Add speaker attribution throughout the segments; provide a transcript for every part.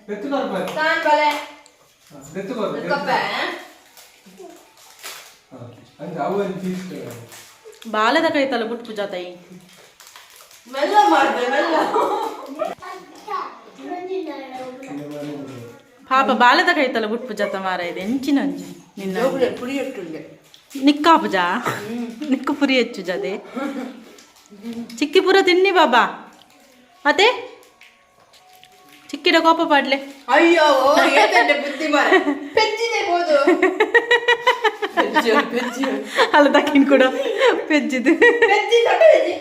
Speaker 1: ತಾನ್ ಬಲೆ. ಕಪ್ಪೆ.
Speaker 2: ಬಾಲದ ಕೈತಲ್ಲ ಬುಟ್ ಪೂಜಾ ತಾಯಿ.
Speaker 1: ಮೆಲ್ಲ ಮಾಡ್ದೆ ಮೆಲ್ಲ.
Speaker 2: ಪಾಪ ಬಾಲದ ಕೈತಲ್ಲ ಬುಟ್ ಪೂಜಾತ ಮಾರ ಇದೆ ಎಂಚಿನ ಅಂಜಿ ನಿನ್ನ.
Speaker 1: ಪುಡಿ ಎಟ್ಟುಂಡೆ.
Speaker 2: ನಿಕ್ಕಾ ಪೂಜಾ ನಿಕ್ಕು ಪುರಿ ಹೆಚ್ಚು ಜದೆ ಚಿಕ್ಕಿ ಪೂರ ತಿನ್ನಿ ಬಾಬಾ ಅದೇ ಚಿಕ್ಕಿಡ ಕೋಪ ಪಾಡ್ಲೆ.
Speaker 1: ಅಯ್ಯೋ ಏತಂಡೆ ಬುದ್ಧಿ ಮಾರ ಪೆಜ್ಜಿದೆ ಬೋದು ಪೆಜ್ಜಿ.
Speaker 2: ಅಲ್ಲ ದಕ್ಕಿನ ಕೂಡ ಪೆಜ್ಜಿದು.
Speaker 1: ಪೆಜ್ಜಿ ದೊಡ್ಡ ಪೆಜ್ಜಿ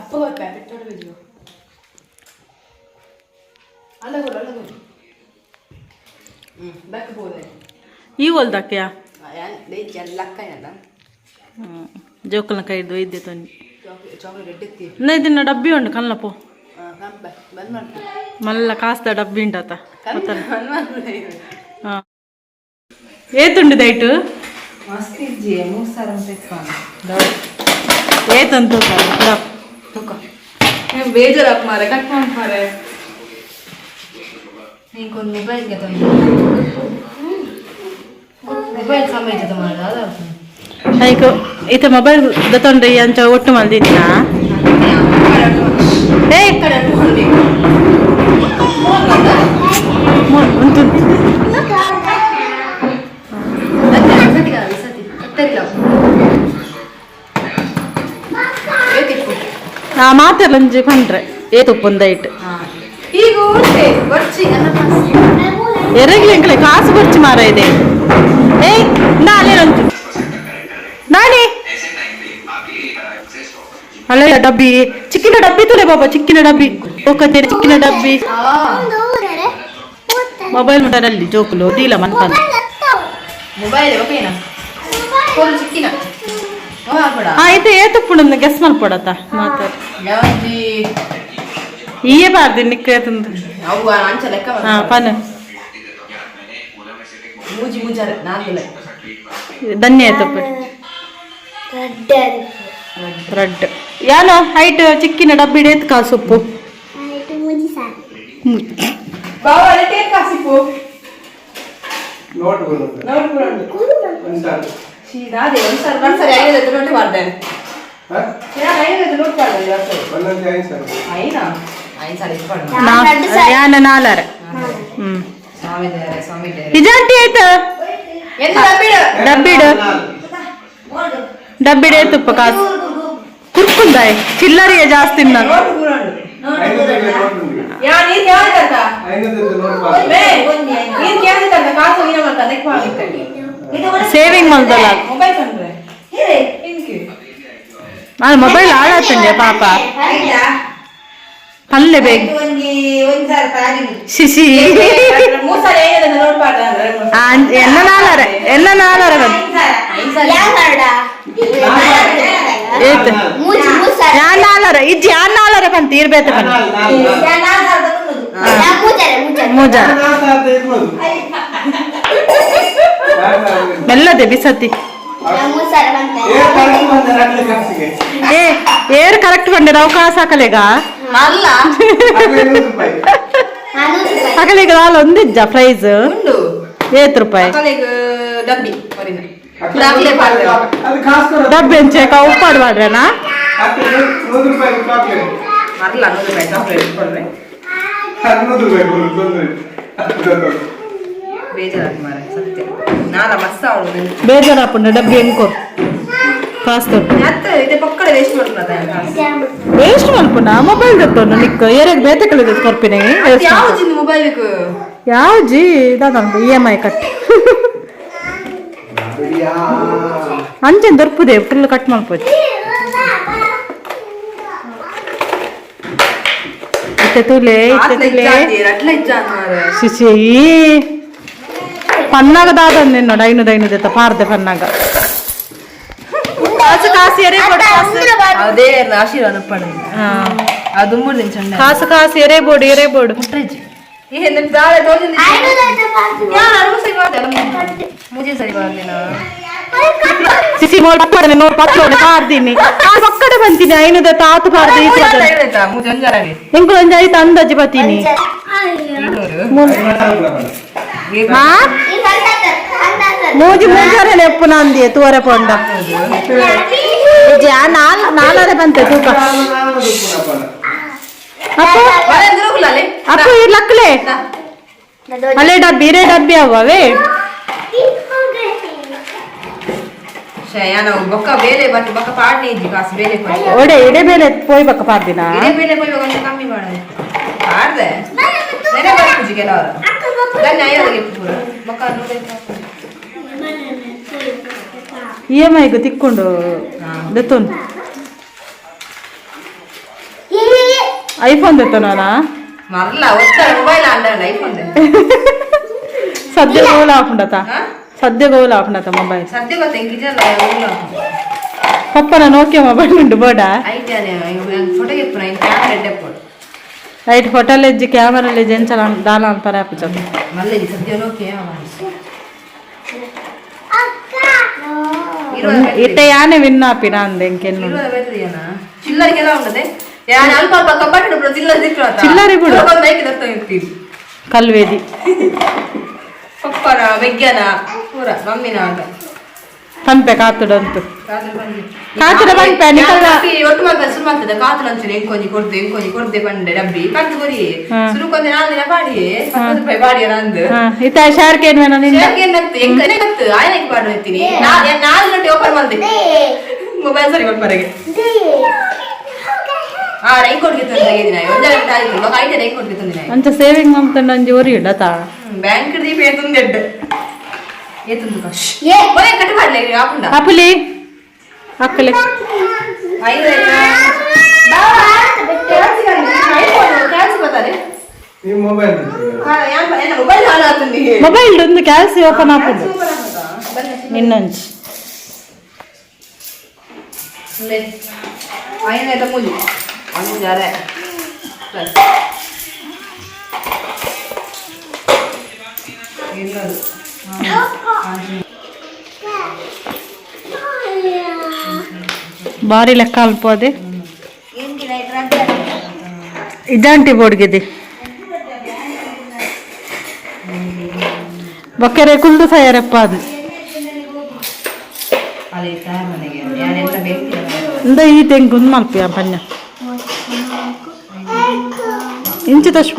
Speaker 1: ಅಪ್ಪ ಪ್ಯಾಕೆಟ್ ದೊಡ್ಡ ಪೆಜ್ಜಿ. ಅಲ್ಲ ಕೊಡು ಅಲ್ಲ ಕೊಡು. ಬ್ಯಾಕ್ ಬೋದೆ.
Speaker 2: ಈ ಒಲ್ದಕ್ಕೆಯಾ?
Speaker 1: ಲಕ್ಕ ಏನಲ್ಲ.
Speaker 2: ಜೋಕಲ್ನ ಕೈದು ಇದ್ದೆ ತೊಂದು.
Speaker 1: Chocolate chocolate ಎಡ್ಡೆತ್ತಿ.
Speaker 2: ಇದನ್ನ ಡಬ್ಬಿ ಉಂಡು ಕಲ್ಲಪೋ.
Speaker 1: ಕಂಬ ಬಂದ್ ಮಾಡ್ತೀನಿ.
Speaker 2: ಮಲ್ಲ ಕಾಸ್ದ ಡಬ್ಬಿ ಉಂಡಾತ.
Speaker 1: ಬಂದ್ ಮಾಡ್ತೀನಿ.
Speaker 2: ಹಾಂ ಏತುಂಡು ದೈಟು.
Speaker 1: ಮಸ್ತ್ ಇಜ್ಜಿ 3 ಸಾವಿರ
Speaker 2: ಏತಂತು.
Speaker 1: ಬೇಜಾರಾಕ್ ಮಾರೆ ಕಟ್ ಮಾರೆ ನೀಕೊಂದು ಮೊಬೈಲ್ ಮೊಬೈಲ್ ಸಮಯ ಜೊತೆ ಮಾಡ.
Speaker 2: ಐಕು ಈತ ಮೊಬೈಲ್ ದತ್ತೊಂಡ್ರಿ ಅಂಚ ಒಟ್ಟು ಮಲ್ದಿತ್ತಿನ ಏಯ್ ಉಂಟು. ನಾ ಮಾತೆಲ್ಲ ಪಂಡ್ರೆ ಏ ತುಪ್ಪಂದ ಇಟ್ಟು.
Speaker 1: ಈಗ ಉಂಟೆ ಬರ್ಚಿ.
Speaker 2: ಎರಗ್ಲಿ ಅಂಕಲೆ ಕಾಸು ಖರ್ಚು ಮಾರ ಇದೆ. ಏಯ್ ನಾಳೆ ಉಂಟು ನಾನೇ ಹಳೆಯ ಡಬ್ಬಿ ಚಿಕ್ಕಿನ ಡಬ್ಬಿ ತುಲೆ ಬಾಬಾ ಚಿಕ್ಕಿನ ಡಬ್ಬಿ ಹೋಗತ್ತೆ ಚಿಕ್ಕಿನ ಡಬ್ಬಿ. ಮೊಬೈಲ್ ಮುಟ್ಟರಲ್ಲಿ ಜೋಕುಲು ದೀಲ ಮನ್ಪಲ್ಲ.
Speaker 1: ಮೊಬೈಲ್ ಓಕೆನಾ ಫೋನ್ ಚಿಕ್ಕಿನ ಹಾಕೋಡ.
Speaker 2: ಆಯ್ತು ಏ ತುಪ್ಪುಂಡು ಗೆಸ್ ಮಲ್ಪಡತ್ತ ಮಾತಾಡಿ.
Speaker 1: ಯಾವಜ್ಜಿ.
Speaker 2: ಈಯೇ ಬಾರ್ದಿ ನಿಕ್ಕ ತಂದು.
Speaker 1: ಅವು ಅಂಚ ಲೆಕ್ಕ.
Speaker 2: ಹಾ ಪನ್.
Speaker 1: ಮೂಜಿ ಮೂಜಾರ ನಾಲ್ಕು.
Speaker 2: ಧನ್ಯ ತುಪ್ಪ ರೆಡ್ ಯಾನೋ ಹೈಟ್ ಚಿಕ್ಕಿನ ಡಬ್ಬಿ ಡೇತ್ ಕಾಸುಪ್ಪು.
Speaker 1: ಬಾವ ಟೇಕ್ ಕಾಸಿಪು.
Speaker 3: ನೋಟ್.
Speaker 1: ನೋಡ್ಕೊಂಡು.
Speaker 3: ಒಂದು ಸಾವಿರ.
Speaker 1: ಸೀದಾದೆ ಒಂದ್ಸರಿ ಒಂದ್ಸರಿ ಐನೂರು ನೋಟ್ ಮಾಡ್ದೆ. ಯಾರು 500 ನೋಟ್ ಮಾಡ್ದೆ ಒಂದ್ಸರಿ.
Speaker 3: ಒಂದೊಂದು 5,000.
Speaker 1: ಐನಾ 5 ಸಾವಿರ ಇಟ್ಕೊಂಡು.
Speaker 2: ಯಾನ ನಾಲರೆ ಹ್ಮ್.
Speaker 1: ಸ್ವಾಮಿ ದೇವರೇ ಸ್ವಾಮಿ ದೇವರೇ.
Speaker 2: ನಿಜಾಂಟಿ ಆಯ್ತು.
Speaker 1: ಎಂತ ಡಬ್ಬಿಡು?
Speaker 2: ಡಬ್ಬಿಡು ಡಬ್ಬಿಡೆ ತುಪ್ಪ ಕಾಸು ಕುರ್ಕುಂದಾಯ್ ಚಿಲ್ಲರಿಯ ಜಾಸ್ತಿ ನಾನು.
Speaker 1: ನೋಟ್ ಕೂರಂಡು.
Speaker 3: 500 ನೋಟ್ ಉಂಟು.
Speaker 1: ಯಾ ನೀರ್ ಯಾವ್ದು?
Speaker 3: 500 ನೋಟ್ ಬಾಕಿ.
Speaker 1: ಬೇ ನೀರ್ ಯಾವ್ದು ತಂದ ಕಾಸು ವೀನ ಮಾಡ್ತಾ ನೆಕ್ ಮಾಡಿತ್ತು.
Speaker 2: ಸೇವಿಂಗ್ ಮಲ್ದಲ್ಲ.
Speaker 1: ಮೊಬೈಲ್ ತಂದ್ರೆ ಇಂಕಿ.
Speaker 2: ನಾನು ಮೊಬೈಲ್ ಹಾಳಾತಂಡೆ ಪಾಪ ಪಲ್ಲೆ ಬೇಗ ಶಿಶಿ.
Speaker 1: 3 ಸಾವಿರ 500 ನೋಟ್ ಮಾಡ್ದೆ ಅಂದ್ರೆ.
Speaker 2: ಎನ್ನ ನಾಲರೆ ಎನ್ನ ನಾಲರೆ ಬಂದು ಏತ್ ಯಾನ್ ನಾಲರೆ ಇಜ್ಜಿ ಯಾನ್ ನಾಲರೆ ಬಂತು ಇರ್ಬೇತ ಬಂತು.
Speaker 3: ನಾಲ್, ನಾಲ್, ನಾಲ್.
Speaker 2: ಮೂಜಾರ.
Speaker 3: 4,020. 4,020.
Speaker 2: ಮೆಲ್ಲದೆ ಬಿಸತಿ.
Speaker 3: ಏ ಕರೆಕ್ಟ್ ಬಂದ ಅಟ್ಲೆ ಖರ್ಚಿಗೆ.
Speaker 2: ಏ ಏರ್ ಕರೆಕ್ಟ್ ಬಂಡೆ ನಾವು ಕಾಸು ಹಾಕಲೇಗ.
Speaker 1: ಅಲ್ಲ.
Speaker 3: ಅಟ್ಲೆ 100 ರೂಪಾಯಿ.
Speaker 2: ಹಾಕಲೇಗ ಹಾಲು ಒಂದಿಜ್ಜ ಪ್ರೈಸ್.
Speaker 1: ಉಂಡು.
Speaker 2: ಏತ್ ರೂಪಾಯಿ?
Speaker 1: ಅಕಲೆಗ್ ಡಬ್ಬಿ ಹೊರಿನ.
Speaker 3: ಅಟ್ಲೆ
Speaker 1: ಅಟ್ಲೆ ಪಾಡ್ದೆ.
Speaker 3: ಅದು ಕಾಸು ಕೊಡು.
Speaker 2: ಡಬ್ಬಿ ಅಂಚೆ ಉಪ್ಪಾಡು ಮಾಡ್ರೇನಾ?
Speaker 3: ಅಟ್ಲೆ 100 ರೂಪಾಯಿ ಚಾಕ್ಲೇಟ್.
Speaker 1: ಮರಲ್ಲ 100 ರೂಪಾಯಿ ಚಾಕ್ಲೇಟ್ ಕೊಡ್ರೆ.
Speaker 3: ಅದು 100 ರೂಪಾಯಿ ಕೊಡು, ತೊಂದ್ರೆ ಇಲ್ಲ. ಅದು ತೊಂದ್ರೆ.
Speaker 1: ಬೇಜಾರಾಗ್ ಮಾರೆ ಸತ್ಯ ನಾನ ಮಸ್ತ್ ಅವಳು.
Speaker 2: ಬೇಜಾರಪ್ಪಂಡ ಡಬ್ಬಿ ಹೆಂಗ್ ಕಾಸು ತೊಟ್ಟು.
Speaker 1: ಅತ್ತ ಇದೆ ಪಕ್ಕಡೆ ವೇಸ್ಟ್ ಮಾಡ್ಕೊಳದ.
Speaker 2: ವೇಸ್ಟ್ ಮಲ್ಪುನ ಮೊಬೈಲ್ ದತ್ತೊಂಡು ನಿಕ್ ಏರಾಗ ಬೇತೆ ಕಳೆದ ಕೊರ್ಪಿನ.
Speaker 1: ಯಾವ ಮೊಬೈಲ್?
Speaker 2: ಯಾವ G E M I cut.
Speaker 3: ಬಿಡಿಯಾ.
Speaker 2: ಅಂಚೆನ್ ದೊರ್ಪುದೆ ಫುಲ್ ಕಟ್ ಮಲ್ಪೊಚ್ಚು ಇತ್ತೆ ತೂಲೆ ಇತ್ತೆ ತೂಲೆ.
Speaker 1: ಅಟ್ಲ ಇಜ್ಜ ಮಾರೆ.
Speaker 2: ಶಿಶಿ ಪನ್ನಾಗ ದಾದ ನಿನ್ನೋಡ ಐನೂರು ಐನೂರು ಎತ್ತ ಪಾರ್ದೆ ಪನ್ನಾಗ ಕಾಸು ಕಾಸು ಎರೆ ಬೋಡು ಕಾಸು.
Speaker 1: ಅದೇ ಆಶೀರ್ವಾದ ಪಡ.
Speaker 2: ಹಾ.
Speaker 1: ಅದು 3 ದಿನ ಚಂಡ.
Speaker 2: ಕಾಸು ಕಾಸು ಎರೆ ಬೋಡು ಎರೆ ಬೋಡು.
Speaker 1: ಏ ನನ್ ದಾಳೆ ತೋಜಿಂದ ಯಾರು ಅರುವು ಸರಿ ಬಾರ್ದೆ ಮೂಜೆ ಸರಿ ಬಾರ್ದಿನ.
Speaker 2: ಸಿಸಿ ಮೋಲ್ ಪಕ್ಕಡೆ ನೋಡ್ ಪಕ್ಕಡೆ ಪಾರ್ದಿನಿ ಆ ಪಕ್ಕಡೆ ಬಂತೀನಿ ಐನೂರ ತಾತು ಪಾರ್ದೆ.
Speaker 1: ಮೂಜೆ ಒಂಜಾರಾಗಿ.
Speaker 2: ಎಂಕುಲು ಒಂಜಿ ಐತು ಅಂದಾಜಿ ಬತ್ತೀನಿ.
Speaker 1: 200.
Speaker 2: ಮೂಜಿ ಮೂಜಾರೆ ಎಪ್ಪುನ ಅಂದಿ ತೂವರೆ ಪೋಂಡ. ನಾಲ್ ನಾಲರೆ ಬಂತೆ ತೂಕ. ಅಪ್ಪು. ಅಪ್ಪು, ಈ ಲಕ್ಲೆ ಅಲ್ಲೇ ಡಬ್ಬಿ ಇರೇ ಡಬ್ಬಿ ಅವೇ.
Speaker 1: ಬೊಕ್ಕ ಬೇಲೆ ಬಟ್ ಬೊಕ್ಕ ಪಾಡ್ನೆ ಇಜ್ಜಿ ಕಾಸು ಬೇಲೆ ಪೋಯ್.
Speaker 2: ಒಡೆ ಇಡೆ ಬೇಲೆ ಪೋಯ್ ಬಕ್ಕ ಪಾಡ್ದಿನ.
Speaker 1: ಇಡೆ ಬೇಲೆ ಪೋಯ್ ಒಂಚೂರು ಕಮ್ಮಿ ಮಾಡೋದು ಪಾಡ್ದೆ ನೆನೆ ಬರ್ಪುಜಿ ಕೆಲವರು ದನ್ನ ಐವತ್ತಿಗೆ ಪೂರ ಬೊಕ್ಕ 150.
Speaker 2: ಇ ಎಮ್ ಐಗ್ ತಿಕ್ಕೊಂಡು ದೆತ್ತೊನ್ ಐಫೋನ್ ದೆತ್ತೊನ.
Speaker 1: ಮರ್ಲ ಒತ್ತರ ಮೊಬೈಲ್ ಅಂಡ ಐಫೋನ್.
Speaker 2: ಸದ್ಯ ಗೋಲ್ ಆಪುಂಡತ. ಸದ್ಯ ಗೋಲ್ ಆಪುಂಡತ ಮೊಬೈಲ್.
Speaker 1: ಸದ್ಯ ಗೊತ್ತ ಇಂಗಿಜಲ್ಲ.
Speaker 2: ಪಪ್ಪನ ನೋಕಿಯಾ ಮೊಬೈಲ್ ಉಂಡು ಬೋಡ.
Speaker 1: ಐತಾನೆ ಫೋಟೋ ಎಪ್ಪುನ ಕ್ಯಾಮ್ರಾ ಎಡ್ಡೆಪ್ಪುಡು.
Speaker 2: ರೈಟ್ ಹೋಟೆಲ್ ಎಜ್ಜಿ ಕ್ಯಾಮರಾ ಎಜ್ಜಿ ಎಂಚಲ ದಾಲ ಅನ್ಪರೆ ಆಪುಜ.
Speaker 1: ಮಲ್ಲೆಜಿ ಸದ್ಯ ನೋಕಿಯಾ.
Speaker 2: ಇತ್ತೆ ಯಾನೆ ವಿನ್ ಆಪಿನ ಅಂದೆ ಇಂಕೆನ್ನು.
Speaker 1: ಚಿಲ್ಲರಿಗೆಲ್ಲ ಉಂಡದೆ ಯಾನ್ ಅಲ್ಪ ಅಲ್ಪ ಕಬ್ಬಾಟ ಬಿಡು ಚಿಲ್ಲರೆ ದಿಕ್ಕು.
Speaker 2: ಚಿಲ್ಲರೆ ಬಿಡು.
Speaker 1: ಬೈಕ್ ದತ್ತ ಇರ್ತೀವಿ.
Speaker 2: ಕಲ್ವೇದಿ.
Speaker 1: ಪಪ್ಪನ ಮೆಗ್ಗನ ಪೂರ ಮಮ್ಮಿನ ಅಂತ.
Speaker 2: ಪಂಪೆ ಕಾತುಡಂತು ಕಾತುಡ ಪನ್ಪೆ, ನಿಕಲ್ನ-
Speaker 1: ಒಟ್ಟು ಮಾತ್ರ ಸುರು ಮಾಡ್ತದೆ ಕಾತುಡ ಅಂಚನೆ ಎಂಕೊಂಜಿ ಕೊಡ್ದೆ ಎಂಕೊಂಜಿ ಕೊಡ್ದೆ ಪಂಡೆ ಡಬ್ಬಿ ಕಂತು ಕೊರಿ. ಸುರುಕೊಂದೆ 4 ದಿನ ಪಾಡಿ 10 ರೂಪಾಯಿ ಪಾಡಿಯ ನಂದು.
Speaker 2: ಇತ್ತ ಶೇರ್ ಕೇನ್ವೇನ ನಿಂದ?
Speaker 1: ಎಂಕತ್ತು ಆಯನಕ್ಕೆ ಪಾಡು ಇರ್ತೀನಿ 4 ಗಂಟೆ ಓಪನ್ ಮಾಡಿದೆ ಮೊಬೈಲ್ ಸರಿ ಮಾಡ್ಪರೆಗೆ. ಆ ರೈನ್ ಕೋಟ್ಗೆ ತಂದೆ ಒಂದೇ ಆಯ್ತು ಐತೆ ರೈನ್ ಕೋಟ್ಗೆ ತಂದಿನ.
Speaker 2: ಅಂಚ ಸೇವಿಂಗ್ ಮಂತಂಡ ಒಂಜಿ ಒರಿ ಇಡತಾ.
Speaker 1: ಬ್ಯಾಂಕ್ ದೀಪ ಏತುಂದು ಎಡ್ಡೆ ಏತುಂದು ಕಶ್ ಒಲೆ ಕಟ್ ಮಾಡ್ಲೆ ಆಪುಂಡ.
Speaker 2: ಅಪುಲಿ ಅಕ್ಕಲೆ.
Speaker 3: ಈ ಮೊಬೈಲ್.
Speaker 1: ಮೊಬೈಲ್ ಹಾಳಾತುಂದಿ.
Speaker 2: ಮೊಬೈಲ್ ಒಂದು ಕ್ಯಾಲ್ಸಿ ಓಪನ್ ಆಪುಂಡು ನಿನ್ನೊಂಜಿ.
Speaker 1: ಐನೈತ ಮೂಜಿ ಮೂಜಿ ಅರೆ ಪ್ಲಸ್ ಇನ್ನೊಂದು.
Speaker 2: ಬಾರಿ ಲೆಕ್ಕ ಅಲ್ಪೋದೆ ಇದಾಂಟಿ ಬೋರ್ಡ್ಗಿದೆ ಬೊಕ್ಕೆರೆ ಕುಲ್ದು ಸಯ್ಯಾರಪ್ಪ ಅದು.
Speaker 1: ಅದೇ ತಯಾರು ಮನೆಗೆ ಯಾನೆಲ್ಲ ಬೇಕಿಲ್ಲ.
Speaker 2: ಇಂದ ಈ ತೆಂಗು ಮಲ್ಪಿಯ ಪನ್ಯ ಇಂಚು ತಶ್ಪ.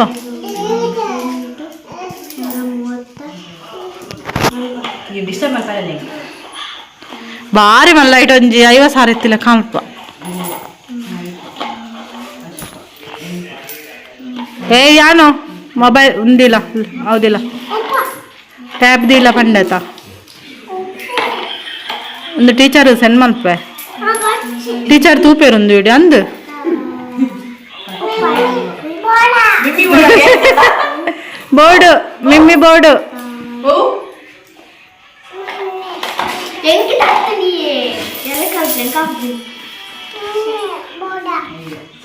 Speaker 1: ನೀವು ಡಿಸ್ಟರ್ಬ್ ಮಾಡ್ತಾರೆ ನನಗೆ.
Speaker 2: ಬಾರಿ ಮಲ್ಲ ಇಟ್ಟು ಒಂಜಿ 50 ಸಾವಿರ ಎತ್ತಿಲ್ಲ ಕಾಲ್ಪ. ಏ ಯಾನೋ ಮೊಬೈಲ್ ಉಂದಿಲ್ಲ ಹೌದಿಲ್ಲ ಟ್ಯಾಬ್ ದಿಲ್ಲ ಪಂಡತ ಒಂದು ಟೀಚರ್ ಸೆಂಡ್ ಮಲ್ಪೆ ಟೀಚರ್ ತೂಪೇರು ಒಂದು ವಿಡಿಯೋ ಅಂದು.
Speaker 1: ಮಿಮ್ಮಿ.
Speaker 2: Board ಮಿಮ್ಮಿ board.
Speaker 1: ಓ.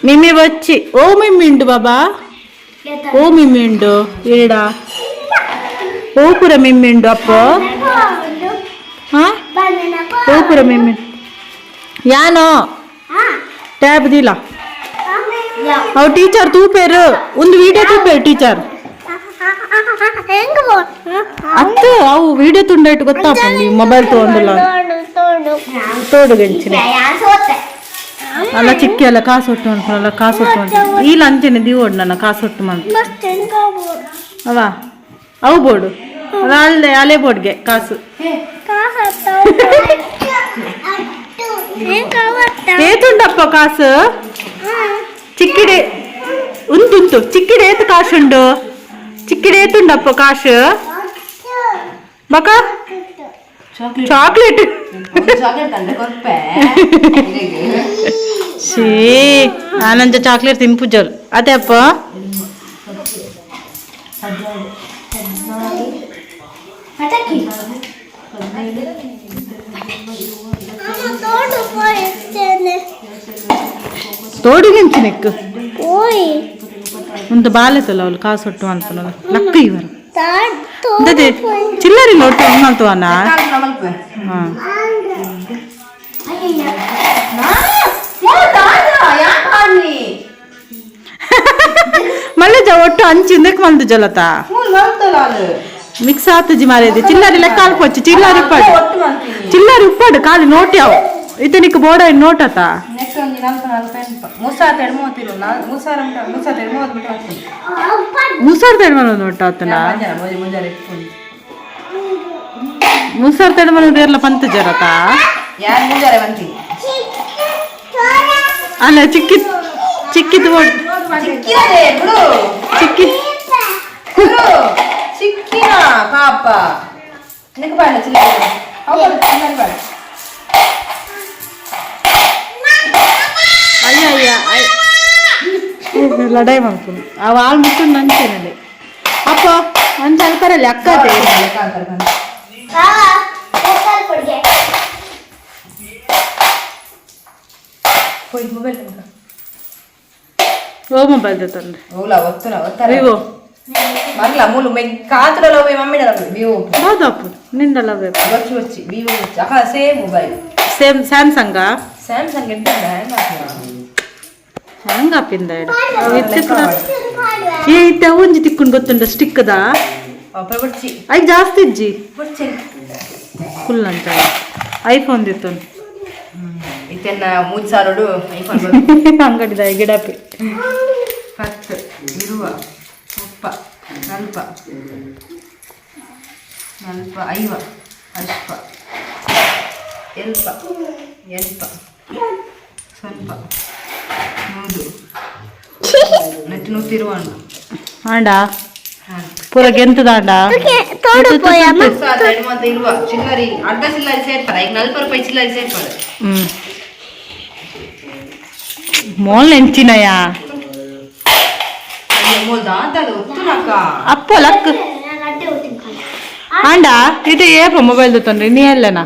Speaker 2: ಮಿಮ್ಮಿ ಬಚ್ಚಿ ಓ ಮಿಮ್ಮಿ ಉಂಡು ಬಾಬಾ ಓ ಮಿಮ್ಮಿ ಉಂಡು ಇಡ ಓ ಪೂರ ಮಿಮ್ಮಿ ಉಂಡು ಅಪ್ಪೋ. ಹಾ ಓ ಪೂರ ಮಿಮ್ಮಿ ಯಾನೋ ಟ್ಯಾಬ್ ದಿಲ್ಲ ಅವು ಟೀಚರ್ ತೂಪೇರು ಒಂದು ವಿಡಿಯೋ ತೂಪೇರು ಟೀಚರ್ ಅತ್ತು ಅವು ವಿಡಿಯೋ ತುಂಡ ಇಟ್ಟು ಗೊತ್ತಾಪಂಡಿ ಮೊಬೈಲ್ ತಗೊಂಡಿಲ್ಲ ತೋಡು ಗಂಚಿನ ಅಲ್ಲ ಚಿಕ್ಕಿ ಅಲ್ಲ ಕಾಸು ಒಟ್ಟು ಅನ್ಕೊಳಲ್ಲ ಕಾಸು ಒಟ್ಟು ಅಂತ ಈ ಲಂಚನೆ ದಿವೋಡ್ ನನ್ನ ಕಾಸು ಒಟ್ಟು ಮಾಡ್ತು ಅವ ಅವು ಬೋರ್ಡು ಅವ ಅಲ್ಲೇ ಅಲೆ ಬೋರ್ಡ್ಗೆ ಕಾಸು ಏತುಂಡಪ್ಪ ಕಾಸು ಚಿಕ್ಕಿಡೆ ಉಂಟುಂಟು ಚಿಕ್ಕಿಡೆ ಏತು ಕಾಸುಂಡು ಚಿಕ್ಕಿಡೆ ಏತುಂಡಪ್ಪ ಕಾಸು ಬಕ ಚಾಕ್ಲೇಟ್.
Speaker 1: ಚಾಕ್ಲೇಟ್ ತಂದೆ ಕೊರ್ಪೆ.
Speaker 2: ಶೀ ಆನಂಚ ಚಾಕ್ಲೇಟ್ ತಿನ್ಪುಜಲ್ ಅದೇ ಅಪ್ಪ. ತೋಡುಗೆಂಚಿ ನೆಕ್ಕು ಒಂದು ಬಾಲೆ ಅವಳು ಕಾಸು ಒಟ್ಟು ಅನ್ಪುನ ಲಕ್ಕ ಇವರು ಅಂದದೆ ಚಿಲ್ಲರಿ ಲೋಟ ಮಲ್ತುವನ. ಹಾ. ಮಲ್ಲೆಜ ಒಟ್ಟು ಅಂಚಿ ಇಂದಕ್ಕೆ ಮಲ್ದು ಜಲತ. Mix ಆತುಜಿ ಮಾರೇದಿ ಚಿಲ್ಲರಿ ಲೆಕ್ಕ ಅಲ್ಪೊಚ್ಚಿ ಚಿಲ್ಲರಿ ಉಪ್ಪಾಡು ಚಿಲ್ಲರಿ ಉಪ್ಪಾಡು ಖಾಲಿ ನೋಟ್ ಯಾವ ಇತನಿಕ್ ಬೋಡ ನೋಟ್ ಆತ.
Speaker 1: ನೆಕ್ಸ್ಟ್ ಒಂಜಿ ನಲ್ಪ ನಲ್ಪ ಎನ್ಪ ಮುಸಾತ ಎಡ್ಮೂವತ್ತಿರು ಮುಸಾರ ಮುಸಾತ ಎಡ್ಮೂವತ್ತು ಬಿಟ್ಟು ಹಾಕ್ತೀನಿ.
Speaker 2: ಮುಸಾರ್ ತಡ ನೋಟ್ ಆತನ.
Speaker 1: ಮುಂಜಾನೆ ಮುಂಜಾನೆ ಇಟ್ಕೊಂಡು.
Speaker 2: ಮುಸಾರ್ ತಡ ಮನ ದೇರ್ಲ ಪಂತ ಜರತ.
Speaker 1: ಯಾರು ಮುಂಜಾನೆ ಬಂತೀನಿ.
Speaker 2: ಅಲ್ಲ ಚಿಕ್ಕಿ ಚಿಕ್ಕಿದ್ ಬೋಡ್.
Speaker 1: ಚಿಕ್ಕಿನದೇ ಬಿಡು.
Speaker 2: ಚಿಕ್ಕಿ.
Speaker 1: ಬಿಡು ಚಿಕ್ಕಿನ ಪಾಪ ನಿನಗೆ ಬಾಳ ಚಿಲ್ಲರೆ ಹೌದು ಚಿಲ್ಲರೆ ಬಾಳ.
Speaker 2: ಅಯ್ಯ ಅಯ್ಯ ಅಯ್ಯ ಲಡಾಯಿ ಮಾಡ್ಕೊಂಡು ಅವ ಹಾಲು ಮುಟ್ಟು ನಂತೇನಲ್ಲಿ ಅಪ್ಪ ಅಂಚ ಅಲ್ಪರಲ್ಲಿ ಅಕ್ಕತೆ.
Speaker 1: ಹೋಯ್ ಮೊಬೈಲ್.
Speaker 2: ಓ ಮೊಬೈಲ್ ತಂದ್ರೆ.
Speaker 1: ಓಲಾ ಒತ್ತುನ ಒತ್ತಾರೆ.
Speaker 2: ವಿವೋ.
Speaker 1: ಮರ್ಲ ಮೂಲು ಮೆ ಕಾತುಲ ಮಮ್ಮಿಡ ವಿವೋ.
Speaker 2: ಹೌದಪ್ಪ ನಿಂದಲ್ಲ ಬೇಕು.
Speaker 1: వచ్చి వచ్చి ವಿವೋ వచ్చి ಅಕ್ಕ same mobile.
Speaker 2: Same Samsung.
Speaker 1: Samsung ಎಂತ ಹ್ಯಾಂಗ್
Speaker 2: ಹ್ಯಾಂಗ್ ಆಪಿಂದ ಏ ಇತ್ತೆ ಒಂಜಿ ತಿಕ್ಕೊಂಡು ಗೊತ್ತುಂಡ ಸ್ಟಿಕ್ದ.
Speaker 1: ಅಪ್ಪ ಬಡ್ಚಿ.
Speaker 2: I ಜಾಸ್ತಿ ಇಜ್ಜಿ.
Speaker 1: ಬಡ್ಚಿ.
Speaker 2: ಫುಲ್ ಅಂತ ಐಫೋನ್ ದಿತ್ತು.
Speaker 1: ಇತ್ತೆನ್ನ ಮೂರು ಸಾವಿರ ಐಫೋನ್.
Speaker 2: ಅಂಗಡಿದ ಗಿಡಪಿ.
Speaker 1: 10 ಇರುವ ಮುಪ್ಪ ನಲ್ಪ ನಲ್ಪ ಐವ ಅಲ್ಪ ಎಲ್ಪ ಎಲ್ಪ ಸ್ವಲ್ಪ ನೂದು ನೆಟ್ಟು ನೂತಿರುವ
Speaker 2: ಆಂಡ ಪೂರ ಗೆಂತದಾಂಡ.
Speaker 1: ಇರುವ ಚಿಲ್ಲರಿ ಅರ್ಧ ಚಿಲ್ಲರಿ ಸೇರ್ಪಾರ ಈಗ 40 ರೂಪಾಯಿ ಚಿಲ್ಲರಿ ಸೇರ್ಪಾರ.
Speaker 2: ಹ್ಮ್ ಮೋಲ್ ಎಂಚಿನಯ.
Speaker 1: ಮೋಲ್ ದಾತ ಅದು ಒತ್ತುನಕ್ಕ.
Speaker 2: ಅಪ್ಪ ಲಕ್ ಆಂಡ ಇದು ಏಪ ಮೊಬೈಲ್ ತೊಂದ್ರೆ ನೀ ಎಲ್ಲನಾ?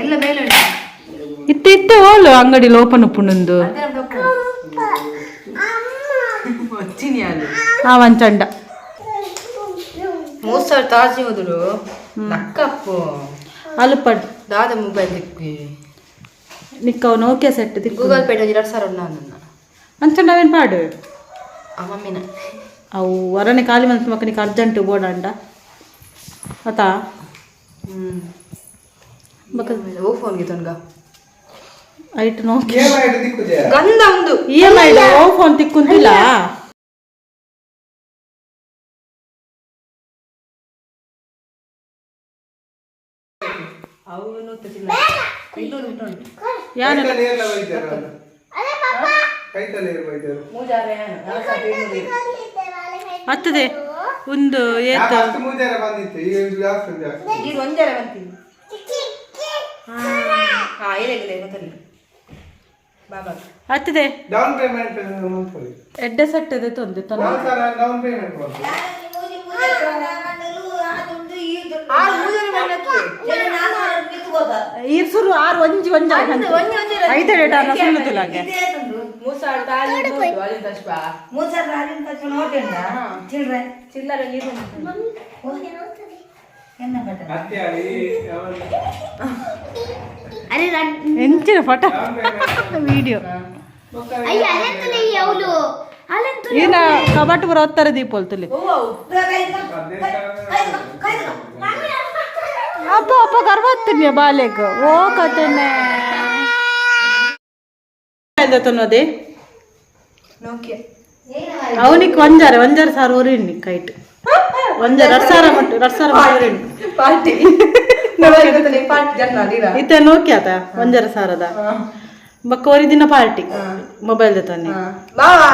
Speaker 1: ಎಲ್ಲ ಮೇಲೆ ಉಂಟು.
Speaker 2: ಇತ್ತೆ ಇತ್ತೆ ಓಲು ಅಂಗಡಿ ಓಪನ್ ಉಪ್ಪುಂಡು.
Speaker 1: వచ్చింది ಅದು.
Speaker 2: ಆ ಒಂಚಂಡ.
Speaker 1: 3 ಸಾವಿರ ತಾಜಿ ಹೋದ್ರು ನಕ್ಕಪ್ಪು.
Speaker 2: ಅಲ್ಪಡ್.
Speaker 1: ದಾದ ಮೊಬೈಲ್ ದಿಕ್ಕಿ.
Speaker 2: ನಿಕ್ಕ ನೋಕಿಯಾ ಸೆಟ್ ದಿಕ್ಕು.
Speaker 1: ಗೂಗಲ್ ಪೇ 2 ಸಾವಿರ ಉಂಡು ನನ್ನ.
Speaker 2: ಅಂಚಂಡ ಅವೇನು ಪಾಡು.
Speaker 1: ಆ ಮಮ್ಮಿನ.
Speaker 2: ಅವು ವರನೆ ಖಾಲಿ ಮನ್ಸು ಮಕ್ಕನಿಗೆ ಅರ್ಜೆಂಟ್ ಬೋಡಂಡ ಅತಾ.
Speaker 1: ಹ್ಮ್.
Speaker 2: ಬಕ.
Speaker 1: ಓ ಫೋನ್ಗೆ ತೊನ್ಗ.
Speaker 2: ಐಟ್ ನೋಕಿಯಾ.
Speaker 3: ಏನಾಯ್ತು ದಿಕ್ಕುಜೆ?
Speaker 1: ಗಂಧ ಒಂದು.
Speaker 2: E M I O phone ತಿಕ್ಕೊಂತಿಲ್ಲ.
Speaker 1: ಅವನು 200 ಉಂಟು.
Speaker 2: ಯಾರು?
Speaker 3: ಕೈತಲೆ ಏರ್ಲ ಬೈತಾರ, ಕೈತಲೆ ಏರ್ ಬೈತಾರ.
Speaker 1: ಮೂಜಾರೆ 4,200.
Speaker 2: ಹತ್ತದೆ ಒಂದು ಏತ.
Speaker 3: ಫಸ್ಟ್ ಮೂಜಾರ ಬಂದಿತ್ತು, ಈಗ ಒಂದು ಜಾಸ್ತಿ ಜಾಸ್ತಿ.
Speaker 1: ಈಗ ಒಂಜಾರೆ ಬಂತೀನಿ ಹಾ ಇಲ್ಲ ಇಲ್ಲ ಗೊತ್ತಿಲ್ಲ ಬಾಬಾ.
Speaker 2: ಹತ್ತದೆ.
Speaker 3: ಡೌನ್ ಪೇಮೆಂಟ್ ಮನ್ಪೊಲಿ.
Speaker 2: ಎಡ್ಡೆ ಸೆಟ್ ತೊಂದೆ ತೊಂದೆ.
Speaker 3: 4,000 ಡೌನ್ ಪೇಮೆಂಟ್ ಬಂತು.
Speaker 1: ಆರು ಮೂಜಾರೆ ಬಂದತ್ತೆ.
Speaker 2: ಈರ್ಸುರು ಆರು ಒಂಜಿ ಒಂಜಿ
Speaker 1: ಒಂಜಿ ಒಂಜಿ.
Speaker 2: ಐತೆ ಡೇಟ ಸುಳ್ಳು ತುಲಾಗೆ.
Speaker 1: ಮೂಸಾರು ತಾಳಿ ಚಿಲ್ಲರೆ ಚಿಲ್ಲರೆ ನೀರು.
Speaker 2: ಎಂಚಿನ ಫೋಟೋ ವಿಡಿಯೋ ಏನ ಕಬಾಟ್ ಬರೋ ಒತ್ತಾರೆ ದೀಪೋಲ್ ತುಲಿ. ಅಪ್ಪ ಅಪ್ಪ ಗರ್ವತ್ತೀನಿ ಬಾಲೆಗ್ ಓ ಕತೆನೆ ತೊನ್ನೋದೆ.
Speaker 1: ನೋಕಿಯಾ.
Speaker 2: ಅವನಿಗೆ ಒಂಜಾರೆ ಒಂಜಾರೆ ಸಾರು ಊರಿನಿ ಕೈಟ್ ಒಂಜಾರೆ 2,000 ಮಟ್ಟು 2,000 ಮಟ್ಟು ಊರಿನಿ.
Speaker 1: ಪಾರ್ಟಿ ಪಾರ್ಟಿ ಜನ ನೀರ.
Speaker 2: ಇತ್ತೆ ನೋಕಿಯಾತ ಒಂಜಾರೆ ಸಾರದ ಬಕ್ಕ ಒರಿ ದಿನ ಪಾರ್ಟಿ ಮೊಬೈಲ್ ತನ್ನಿ.
Speaker 1: ಬಾವಾ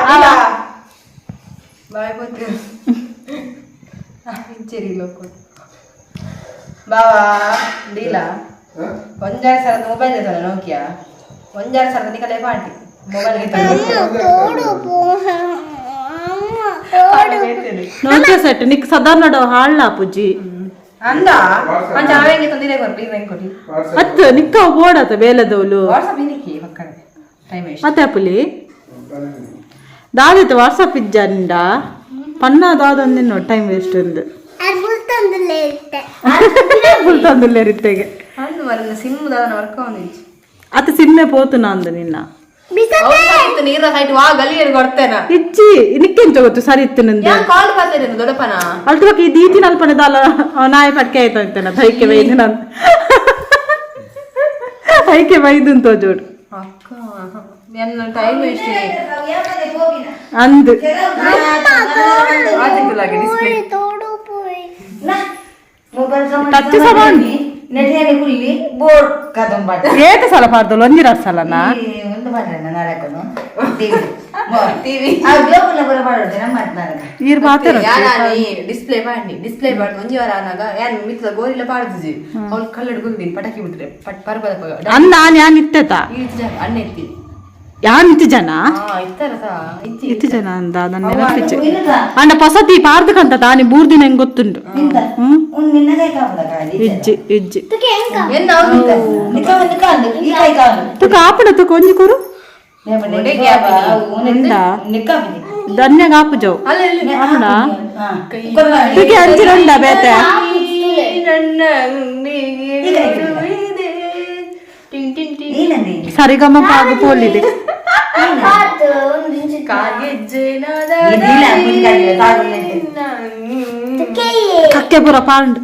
Speaker 1: ಬಾಯ್ ಬೋತು ಇಂಚೇರಿ ಲೋಕ ಬಾವಾ ಡೀಲ. ಒಂಜಾರೆ ಸರದ ಮೊಬೈಲ್ ಇರ್ತಲ್ಲ ನೋಕಿಯಾ ಒಂಜಾರೆ ಸರದ ನಿಕಲೆ party mobile.
Speaker 2: Nokia set Nick ಸಾಧಾರಣ ಹಾಳ್ಲ ಪುಜ್ಜಿ.
Speaker 1: ಅಂದ ಅಂಚ ಅವೆಂಗೆ ತೊಂದರೆ ಕೊರ್ಪಿ ಇವೆಂಗೆ ಕೊಡಿ.
Speaker 2: ಅತ್ತು ನಿಕ್ಕ ಬೋಡಾತ ಬೇಲದವಲು.
Speaker 1: ವಾಟ್ಸಪ್ ಇನ್ನಿಕ್ಕಿ ಪಕ್ಕನೆ ಟೈಮ್ ಎಷ್ಟು?
Speaker 2: ಅತ್ತೆ ಪುಲಿ ದಾದಿತ್ತು ವಾಟ್ಸಪ್ ಇಜ್ಜಂಡ ಪನ್ನ ದಾದೊಂದಿನ ಟೈಮ್ ವೇಸ್ಟ್ ಒಂದು ಬುಲ್ತಂದುಲ್ಲೇರಿತ್ತೆಗೆ.
Speaker 1: ಅಂದು ಮರಲ್ಲ ಸಿಮ್ ದಾದನ ವರ್ಕ್ ಒಂದು
Speaker 2: ಅತ್ತ ಸಿಮ್ಮೆ ಪೋತು ನಂದು ನಿನ್ನ.
Speaker 1: ನೀರ ಹೈಟ್ ವಾ ಗಲಿಯರ್ ಕೊಡ್ತೇನ.
Speaker 2: ಇಜ್ಜಿ, ನಿಕ್ಕೆಂಚ ಗೊತ್ತು ಸರಿ ಇತ್ತು ನಂದು?
Speaker 1: ಯಾನ್ ಕಾಲ್ ಪಾತೇನೆ ದೊಡ್ಡಪ್ಪನ.
Speaker 2: ಅಲ್ತು ಬೊಕ ಈ ದೀತಿನ ಅಲ್ಪನೆ ದಾಲ ನಾಯಿ ಪಟ್ಕೆ ಆಯ್ತು ಅಂತಾನ ಐಕೆ ಬೈದು ನಾನು ಐಕೆ ಬೈದು ತೋಜೋಡು.
Speaker 1: ಅಕ್ಕ, ನನ್ನ ಟೈಮ್ ಎಷ್ಟು?
Speaker 2: ಅಂದು.
Speaker 1: ಡಿಸ್ಪ್ಲೇ.
Speaker 2: ಟಚ್ ಸಮಾನ್.
Speaker 4: ನೆಟ್ಟಿನಲ್ಲಿ ಕುಲ್ಲಿ ಬೋರ್ಡ್ ಕದಂಬ.
Speaker 2: ಏತ ಸಲ ಪಾರ್ದಲ್ಲ, ಒಂಜಿ ರಡ್ ಸಲನಾ?
Speaker 4: ಒಂದು ಮಾಡ್ರೆ ನಾಲ್ಕು
Speaker 1: ಟಿವಿ.
Speaker 4: ಆ ಗ್ಲೋಬಲ್ ಪೂರ ಮಾಡೋದು ನಮ್ಮ ನಾಲ್ಕ.
Speaker 2: ಈರ್ ಪಾತೆರ.
Speaker 1: ಯಾನಿ ಡಿಸ್ಪ್ಲೇ ಮಾಡಿ ಡಿಸ್ಪ್ಲೇ ಮಾಡಿ ಒಂಜಿ ವಾರ ಆನಾಗ ಯಾನ್ ಮಿತ್ರ ಗೋರಿಲ್ಲ ಪಾಡ್ದಿಜಿ, ಅವ್ನು ಕಲ್ಲಡ್ ಗುಂದಿನ್ ಪಟಾಕಿ ಬಿಟ್ರೆ ಪಟ್ ಪರ್ಬದ.
Speaker 2: ಅಂದ ಯಾನ್ ಇತ್ತೆತ.
Speaker 1: ಅಣ್ಣ ಎತ್ತಿ.
Speaker 2: ಯಾನ್ ಇತ್ತು ಜನ.
Speaker 1: ಹಾ, ಇತ್ತಾರ ಸಾ ಇತ್ತಿ.
Speaker 2: ಇತ್ತು ಜನ ಅಂದ ನನ್ನ ನೆನಪಿಚ್ಚೆ ಅಂಡ ಪಸತಿ ಪಾರ್ದಕಂತ ತಾನಿ ಬೂರ್ದಿನ ಹೆಂಗ್ ಗೊತ್ತುಂಟು. ಹ್ಮ್.
Speaker 4: ನಿನ್ನ ಕೈ ಕಾಪುದ ಕಾಲಿ.
Speaker 2: ಇಜ್ಜಿ ಇಜ್ಜಿ.
Speaker 1: ಎನ್ನ ಅವ್ನು
Speaker 4: ನಿಕ್ಕ ಒಂದು ಕಾಲು, ಈ ಕೈ ಕಾಲು.
Speaker 2: ತುಕ ಆಪಣ ತುಕ ಒಂಜಿ ಕೊರು. ಉಂಡಾ? ಧನ್ಯ ಆಪುಜವು.
Speaker 1: ಅಲ್ಲ ಇಲ್ಲಿ.
Speaker 2: ಆಪಣ ತುಕೆ ಅಂಚಿನ ಬೇತೆ.
Speaker 1: ನನ್ನ ಅಂಗಡಿಗೆ ಬರುವಿದೆ. Tin tin tin.
Speaker 2: ಸರಿಗಮ ಪಾಗು ಪೋಲಿದೆ.
Speaker 1: ಕಾಗೆಜ್ಜೆ ನಾದ.
Speaker 2: ಕಕ್ಕೆ ಪೂರ ಪಾಂಡ್.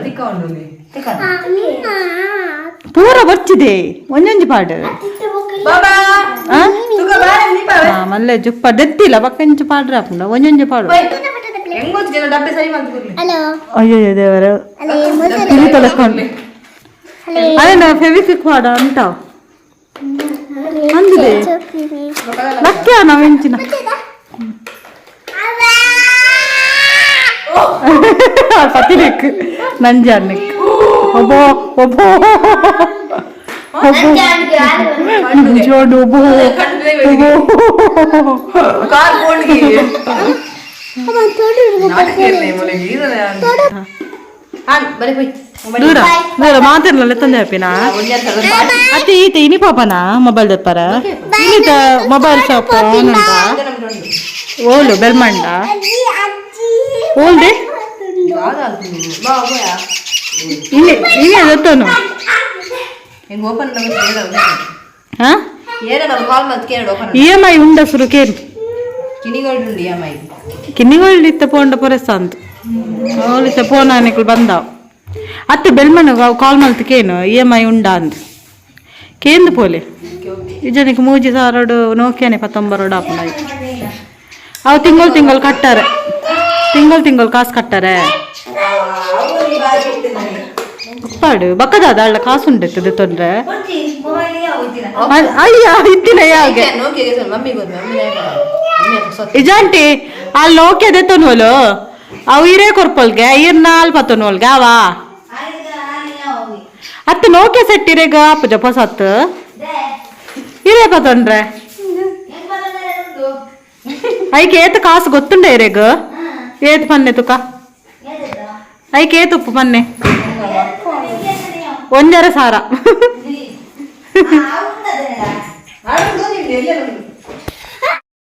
Speaker 1: ತಿಕ್ಕ ಉಂಡು ಇಲ್ಲಿ.
Speaker 2: ಪೂರ ಬಚ್ಚಿದೆ ಒಂಜೊಂಜಿ ಪಾಡು.
Speaker 1: ಬಾಬಾ.
Speaker 2: ಆ?
Speaker 1: ತುಕ ಬಾರೆ ದೀಪ.
Speaker 2: ಆ, ಮಲ್ಲೆ ಜುಪ್ಪ ದೆತ್ತಿಲ್ಲ ಬಕ್ಕಂಚು ಪಾಡ್ರೆ ಆಪುಂಡ ಒಂಜೊಂಜಿ ಪಾಡು.
Speaker 1: ಹೆಂಗ್ ಜನ ಡಬ್ಬೆ ಸರಿ ಮಾಡ್ತು ಕೂಡ್ಲೆ.
Speaker 2: ಅಯ್ಯೋ ದೇವರ, ತಿಳಿ ತೊಳಕೊಂಡು ಅದೇ ನಾ ಫೆವಿಕ್ವಿಕ್ ಪಾಡ ಅಂತಾವ್ ಅಂದಿದೆ ಲಕ್ಕ್ಯ ನಾವು ಎಂಚಿನ ಪತಿನೆಕ್ ನಂಜಾನ್ನೆಕ್ ಒಬ್ಬೋ ಒಬ್ಬೋ ಒಬ್ಬೋ ನಂಜಾನ್ ಒಬ್ಬೋ ಒಬ್ಬೋ.
Speaker 1: ಕಾರ್ ಫೋನ್ಗೆ ನಾಟಕ ಇರ್ಲಿ, ಮೊಲೆಗೆ ಇದನ್ನ ಹಾನ್ ಬರೀ ಹೋಯ್.
Speaker 2: ದೂರ ದೂರ ಮಾತಿರ್ಲಲ್ಲ ತಂದೆ ಅಪ್ಪಿನ. ಅತ್ತೆ ಈತ ಇನಿ ಪಾಪನ ಮೊಬೈಲ್ ದಪ್ಪಾರ ಇನ್ನಿತ ಮೊಬೈಲ್ ಶಾಪ್ ಉಂಟಾ? ಓಲು ಬೆಲ್ಮಂಡ ಓಲ್ದೆ. ಇಲ್ಲಿ ಇಲ್ಲಿ ಗೊತ್ತೋನು.
Speaker 1: ಹೆಂಗ್ ಓಪನ್?
Speaker 2: ಹಾ.
Speaker 1: ಏನ ನಾವು ಕಾಲ್ ಮತ್ತೆ ಕೇಳಿ open.
Speaker 2: E M I ಉಂಡ ಸುರು ಕೇನು.
Speaker 1: ಕಿನಿಗೋಲ್ಡ್ ಉಂಡು E M I.
Speaker 2: ಕಿನ್ನಿಗೋಲ್ಡ್ ಇತ್ತ ಪೋಂಡ ಪೊರೆಸ ಅಂತ ಓಲಿತ್ತ ಪೋನ ನಿಕುಲು ಬಂದಾವ್ ಅತ್ತೆ ಬೆಲ್ಮಣ್ಣ ಕಾಲ್ ಮಲ್ತಕೇನು E M I ಉಂಡ ಅಂದ್ ಕೇಂದು ಪೋಲೆ ಇಜನಿಗೆ ಮೂಜಿ ಸಾವಿರಡು ನೋಕಿಯಾನೆ ಪತ್ತೊಂಬರೋಡು ಆಪುಂಡ. ಅವು ತಿಂಗಳು ತಿಂಗಳು ಕಟ್ಟಾರೆ, ತಿಂಗಳು ತಿಂಗಳು ಕಾಸು ಕಟ್ಟಾರೆ. ಉಪ್ಪಾಡು ಬಕ್ಕದಾದ ಅಳ್ಳ ಕಾಸು ಉಂಡಿತ್ತದ ತೊಂದ್ರೆ. ಅಯ್ಯ ಇತ್ತಿನ ಯಾಗೆ.
Speaker 1: ನೋಕಿಗೆ ಮಮ್ಮಿ ಗೊತ್ತು, ಮಮ್ಮಿ ಮಮ್ಮಿ ಸೊತ್ತ.
Speaker 2: ಇಜಾಂಟಿ ಅಲ್ಲಿ ನೋಕಿಯ ದೆತ್ತೊನ್ವಲು ಅವು ಇರೇ ಕೊರ್ಪೊಲ್ಗೆ ಇರ್ ನಾಲ್ ಪತ್ತೊನ್ವಲ್ಗೆ ಅವ ಅತ್ತ ನೋಕಿಯ ಸೆಟ್ ಇರೇಗ ಆಪುಜ ಪೊಸತ್ತು ಇರೇ ಪತ್ತೊಂಡ್ರೆ ಐಕೆ ಏತ್ ಕಾಸು ಗೊತ್ತುಂಡ ಇರೇಗ ಏತ್ ಪನ್ನೆ ತುಕ ಐಕೆ ಏತ್ ಉಪ್ಪು ಪನ್ನೆ ಒಂಜರ ಸಾರ.